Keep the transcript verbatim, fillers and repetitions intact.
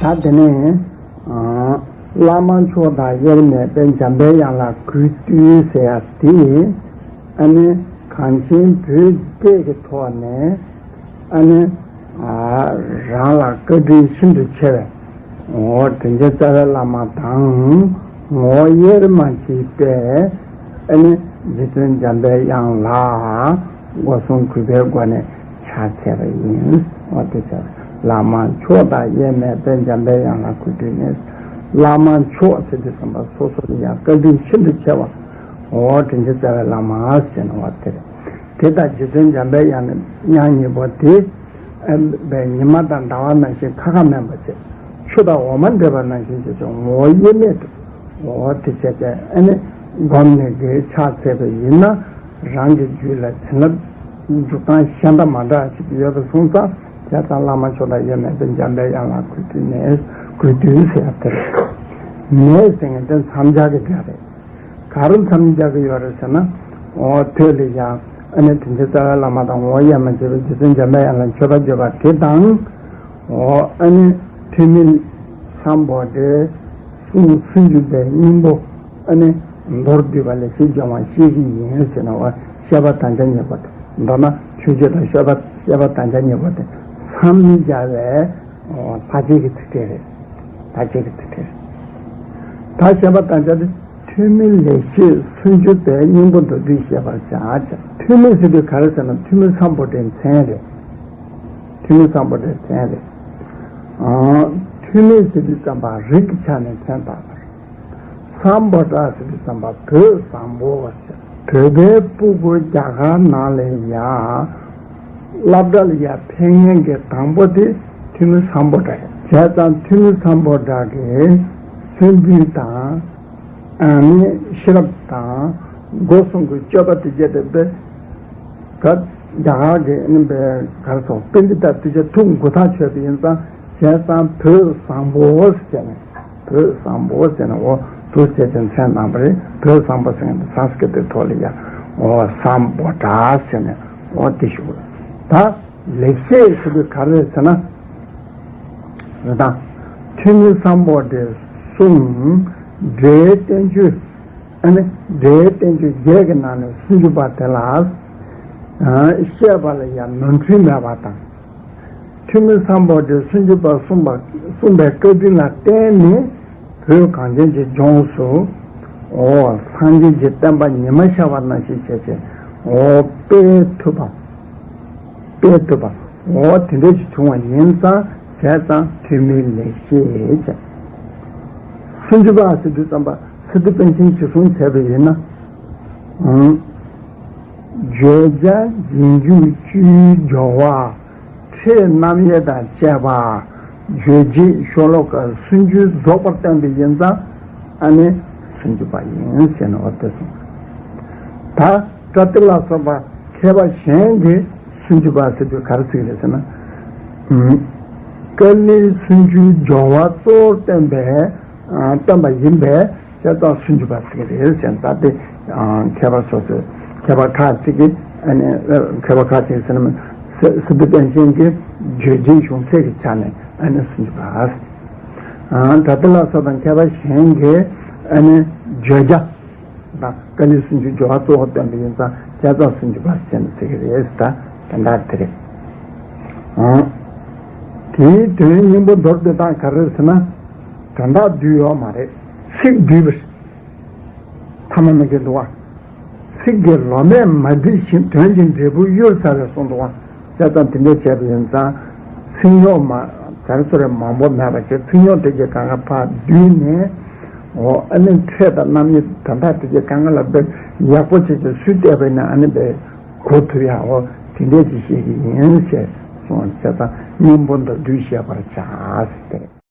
ད་དེ་ནས་ཨ་བླ་མ་མཆོག་དང་དབྱེར་མེད་པའི་འཇམ་པའི་དབྱངས་ལ་གུས་བཏུད་ཟེར་ཡ་དེ། ཨ་ནི་གངས་ཅན་བོད་སྐད་ཀྱི་ཐོག་ནས་ཨ་ནི་ཨ་རང་ལ་བཀའ་དྲིན་ཤིན་ཏུ་ཆེ་བའི། འོ་དྲིན་ཅན་རྩ་བའི་བླ་མ་དང་ངོ་བོ་དབྱེར་མ་མཆིས་པའི་ཨ་ནི་རྗེ་བཙུན་འཇམ་པའི་དབྱངས་ལ་སྒོ་གསུམ་གུས་པའི་སྒོ་ནས་ཕྱག་འཚལ་བ་ཡིན། འོ་དེ་ཕྱག་བླ་མ་མཆོག་དང་དབྱེར་མེད་པའི་འཇམ་པའི་དབྱངས་ལ་གུས་བཏུད་ནས། བླ་མ་མཆོག་ཟེར་དུས་ཙམ་པ་སོ་སོ་ལ་ཡང་བཀའ་དྲིན་ཤིན་ཏུ་ཆེ་བ། འོ་དྲིན་ཅན་རྩ་བའི་བླ་མ་ཟེར་ནས་འོ་དེ་རེད། དེ་ལྟར་རྗེ་བཙུན་འཇམ་པའི་དབྱངས་ནི་དབྱངས་ཉིད་པོ་དེ། ཨ་ནི་ཉི་མ་དང་ཟླ་བ་ནང་བཞིན་ཁ་ཁ་མིན་པ་བྱས། ཆུ་དང་འོ་མ་འདྲེས་པ་ནང་བཞིན་བྱས་ཀྱང་ངོ་བོ་དབྱེར་མེད་དུ། འོ་དེ་བྱས་ཏེ་ཨ་ནི་བསྒོམས་ནས་དེ་ཕྱག་འཚལ་བ་ཡིན་ན། རང་གི་རྒྱུད་ལ་བྱིན་རླབས་འཇུག་སྟངས་གཞན་དང་མ་འདྲ་ཅིག་ཡོད་པ་སོང་ཙང་། བྱས་ཙང་བླ་མ་མཆོག་དང་དབྱེར་མེད་པའི་འཇམ་པའི་དབྱངས་ལ་གུས་བཏུད་ནས། གུས་བཏུད་ཟེར་ཡ་དེ་རེད། ནས་ཟེར་མཁན་དེ་མཚམས་སྦྱར་གྱི་སྒྲ་རེད། ག་རེ་མཚམས་སྦྱར་གྱི་ཡོད་རེད་ཟེར་ན། འོ་ཐོད་ལ་ཡང་ཨ་ནི་དྲིན་ཅན་རྩ་བའི་བླ་མ་དང་ངོ་བོ་དབྱེར་མ་མཆིས་པའི་རྗེ་བཙུན་འཇམ་པའི་དབྱངས་ལ་མཆོད་པ་བརྗོད་པ་དེ་དང་། འོ་ཨ་ནི་ཐོན་མི་སམ་བྷོ་ཊས་གསུང་སུམ་ཅུ་པའི་སྙིང་པོ་ཨ་ནི་མདོར་བསྡུས་པ་ལས་ཤིག་སྦྱོང་བ་ཤེས་ཀྱི་ཡིན་ཟེར་ན། འོ་བཤད་པ་དམ་བཅའ་གཉིས་པོ་དེ། མདོར་ན་མཆོད་བརྗོད་དང་བཤད་པ་བཤད་པ་དམ་བཅའ་གཉིས་པོ་དེ་མཚམས་སྦྱར་བའི་ལྷག་བཅས་ཀྱི་ཚིག་ཕྲད་རེད། ལྷག་བཅས་ཀྱི་ཚིག་ཕྲད་རེད། ད་བཤད་པ་དམ་བཅའ་དེ། ཐོན་མི་ལེགས་བཤད་སུམ་ཅུ་པའི་སྙིང་པོ་མདོར་བསྡུས་བཤད་པར་བྱ། ཐོན་མི་ཟེར་དུས་ག་རེ་ཟེར་ན། ཐོན་མི་སམ་བྷོ་ཊའི་མཚན་རེད། ཐོན་མི་སམ་བྷོ་ཊའི་མཚན་རེད། ཨ། ཐོན་མི་ཟེར་དུས་ཙམ་པ་རིགས་ཀྱི་ཆ་ནས་མཚན་བཏགས་པ་རེད། སམ་བྷོ་ཊ་ཟེར་དུས་ཙམ་པ་བོད་བཟང་པོ་ཟེར། བོད་པའི་སྤུ་གུ་རྒྱ་གར་ནང་ལ་ཡ་སློབ་གྲྭ་ལ་ཡ་ཕེབས་མཁན་གྱི་དང་པོ་དེ་ཐོན་མི་སམ་བྷོ་ཊ་རེད། བྱས་ཙང་ཐོན་མི་སམ་བྷོ་ཊ་གི་སུན་པུས་དང་། ཨ་ནི་ཤེས་རབ་དང་སྒོ་གསུམ་གྱི་སྤྱོད་པ་དེ་བརྒྱད་དེ་དཔེ་ག་རྒྱ་གར་གྱི་ཨ་ནི་དཔེ་ག་རེ་ཟེར། པཎྜི་ཏ་དེ་ཚོས་ཐུགས་མགུ་ཐག་ཆོད་པ་ཡིན་ཙང་། བྱས་ཙང་བོད་བཟང་པོ་ཟེར་ནས། བོད་བཟང་པོ་ཟེར་ནས་འོ་དེ་བྱས་ཏེ་མཚན་གནང་བ་རེད། བོད་བཟང་པོ་ཟེར་མཁན་དེ་སཾ་སྐྲྀ་ཏའི་ཐོག་ལ་ཡ་འོ་སམ་བྷོ་ཊ་ཟེར་ནས་འོ་དེ་ཞུ་དགོས། ད་ལེགས་བཤད་ཟེར་དུས་ག་རེ་རེད་ཟེར་ན། རེད་དང་། ཐོན་མི་སམ་བྷོ་ཊས་གསུངས་འགྲེལ་བསྟན་བཅོས། ཨ་ནི་འགྲེལ་བསྟན་བཅོས་བརྒྱད་ཀྱི་ནང་ནས་སུམ་ཅུ་པ་དེ་ལ། ཨ། བཤད་པ་ལ་ཡང་ནོར་འཁྲུལ་མེད་པ་དང་། ཐོན་མི་སམ་བྷོ་ཊས་སུམ་ཅུ་པ་གསུངས་པ་གསུངས་པའི་བཀའ་དྲིན་ལ་བརྟེན་ནས། བོད་གངས་ཅན་གྱི་ལྗོངས་སུ། འོ་སངས་རྒྱས་ཀྱི་བསྟན་པ་ཉི་མ་ཤར་བ་ནང་བཞིན་བྱས་བྱས། འོ་སྤེལ་ཐུབ་པ། སྤེལ་ཐུབ་པ། འོ་དེ་འདྲ་ཞིག་བྱུང་བ་ཡིན་ཙང་། བྱས་ཙང་ཐོན་མི་ལེགས་བཤད་བྱས། སུམ་ཅུ་པ་ཟེར་དུས་ཙམ་པ་སི་ཏུ་པཎ་ཆེན་གྱིས་གསུངས་བྱས་པ་ཡིན་ན། ཨང་། བརྗོད་བྱ་རྗེས་འཇུག་བཅུའི་སྦྱོར་བ། ཕྲད་རྣམ་དབྱེ་དང་བཅས་པ། རྗོད་བྱེད་ཤོ་ལོ་ཀ་སུམ་ཅུ་རྫོགས་པར་སྟོན་པ་ཡིན་ཙང་། ཨ་ནི་སུམ་ཅུ་པ་ཡིན་ཟེར་ནས་འོ་དེ་གསུངས། ད་པྲ་ཏི་ལ་སོགས་པ་མཁས་པ་གཞན་གྱིས་སུམ་ཅུ་པ་ཟེར་དུས་ག་རེ་ཟེར་གྱི་རེད་ཟེར་ན། ཨུམ། ཀཱ་ལི་སུམ་ཅུའི་སྦྱོར་བ་གཙོ་བོར་སྟོན་པའི་ཨ་སྟོན་པ་ཡིན་པས། བྱས་ཙང་སུམ་ཅུ་པ་ཟེར་གྱི་རེད་ཟེར། ད་དེ་ཨ་མཁས་པ་སོ་སོས། མཁས་པ་ཁ་ཅིག་གིས། ཨ་ནི་མཁས་པ་ཁ་ཅིག་ཟེར་ན། སི་སི་ཏུ་པཎ་ཆེན་གྱིས་རྗོད་བྱེད་གཞུང་ཚད་ཀྱི་ཆ་ནས་ཨ་ནི་སུམ་ཅུ་པ། ཨ་པྲ་ཏི་ལ་སོགས་དང་མཁས་པ་གཞན་གྱིས་ཨ་ནི་བརྗོད་བྱ་དང་ཀཱ་ལི་སུམ་ཅུའི་སྦྱོར་བ་གཙོ་བོར་སྟོན་པ་ཡིན་ཙང་། བྱས་ཙང་སུམ་ཅུ་པ་ཟེར་ནས་ཟེར་གྱི་རེད་ཟེར། ད་དེ་འདྲ་དེ་རེད། ཨང་། དེའི་དོན་སྙིང་པོ་མདོར་བསྡུས་སྟངས་ག་རེ་རེད་ཟེར་ན། དོན་དག་བསྡུས་ཡོད་མ་རེད། ཚིག་བསྡུས་པ་རེད། ཐ་མ་མི་དགོས་འདུག་བ། ཚིག་གི་ལོ་མས་མ་བསྡུས་ཤིང་། དོན་གྱི་འབྲས་བུ་གཡུར་ཟ་བས་གསུངས་འདུག་བ། བྱས་ཙང་དེ་འདྲ་བྱས་པ་ཡིན་ཙང་། ཚིག་ཉོག་མ་ཟེར་སོ་རེ་མང་པོ་མེད་པ་བྱས། ཚིག་ཉོག་དེ་གའི་སྒང་ག་ཕར་བསྡུས་ནས། འོ་ཨ་ནི་ཕྲད་དང་རྣམ་དབྱེ་དོན་དག་དེ་གའི་སྒང་ག་ལ་དཔེ་ཡག་པོ་བྱས་བྱས་སུས་བལྟས་པ་ཡིན་ན་ཨ་ནི་དཔེ་གོ་ཐུབ་ཡག་འོ་དེ་འདྲ་ཅིག་བཤད་ཀྱི་ཡིན་ཞེས་གསུངས། བྱས་ཙང་སྙིང་པོ་མདོར་བསྡུས་བཤད་པར་བྱ་ཟེར་ཏེ།